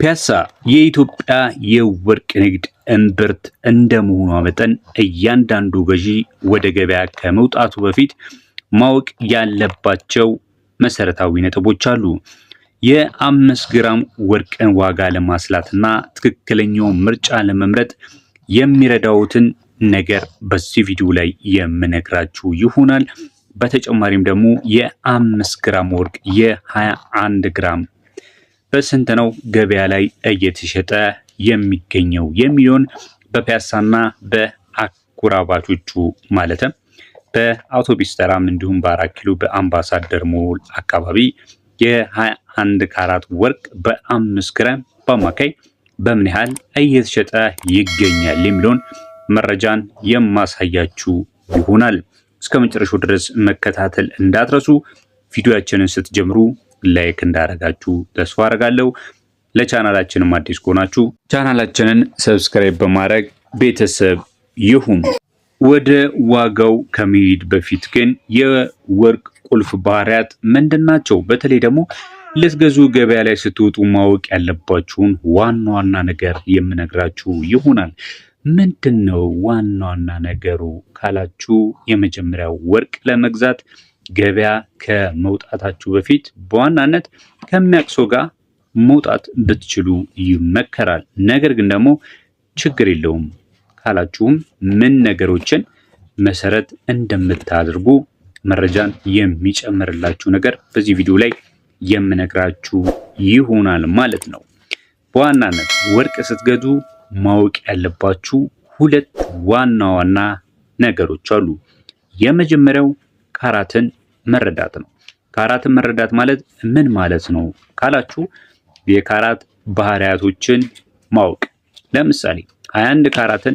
ፒያሳ የኢትዮጵያ የወርቅ ንግድ እምብርት እንደመሆኗ መጠን እያንዳንዱ ገዢ ወደ ገበያ ከመውጣቱ በፊት ማወቅ ያለባቸው መሰረታዊ ነጥቦች አሉ። የ5 ግራም ወርቅን ዋጋ ለማስላትና ትክክለኛውን ምርጫ ለመምረጥ የሚረዳውትን ነገር በዚህ ቪዲዮ ላይ የምነግራችሁ ይሆናል። በተጨማሪም ደግሞ የ5 ግራም ወርቅ የ21 ግራም በስንት ነው ገበያ ላይ እየተሸጠ የሚገኘው የሚለውን በፒያሳና በአጎራባቾቹ፣ ማለትም በአውቶቢስ ተራም እንዲሁም በ4 ኪሎ በአምባሳደር ሞል አካባቢ የ21 ካራት ወርቅ በ5 ግራም በአማካይ በምን ያህል እየተሸጠ ይገኛል የሚለውን መረጃን የማሳያችሁ ይሆናል። እስከ መጨረሻው ድረስ መከታተል እንዳትረሱ። ቪዲዮአችንን ስትጀምሩ like እንዳረጋችሁ ተስፋ አረጋለሁ። ለቻናላችንም አዲስ ከሆናችሁ ቻናላችንን subscribe በማድረግ ቤተሰብ ይሁኑ። ወደ ዋጋው ከመሄድ በፊት ግን የወርቅ ቁልፍ ባህሪያት ምንድን ናቸው? በተለይ ደግሞ ልትገዙ ገበያ ላይ ስትወጡ ማወቅ ያለባችሁን ዋና ዋና ነገር የምነግራችሁ ይሆናል። ምንድን ነው ዋና ዋና ነገሩ ካላችሁ፣ የመጀመሪያው ወርቅ ለመግዛት ገበያ ከመውጣታችሁ በፊት በዋናነት ከሚያውቅ ሰው ጋር መውጣት ብትችሉ ይመከራል። ነገር ግን ደግሞ ችግር የለውም ካላችሁም ምን ነገሮችን መሰረት እንደምታደርጉ መረጃን የሚጨምርላችሁ ነገር በዚህ ቪዲዮ ላይ የምነግራችሁ ይሆናል ማለት ነው። በዋናነት ወርቅ ስትገዙ ማወቅ ያለባችሁ ሁለት ዋና ዋና ነገሮች አሉ። የመጀመሪያው ካራትን መረዳት ነው። ካራትን መረዳት ማለት ምን ማለት ነው ካላችሁ፣ የካራት ባህሪያቶችን ማወቅ፣ ለምሳሌ 21 ካራትን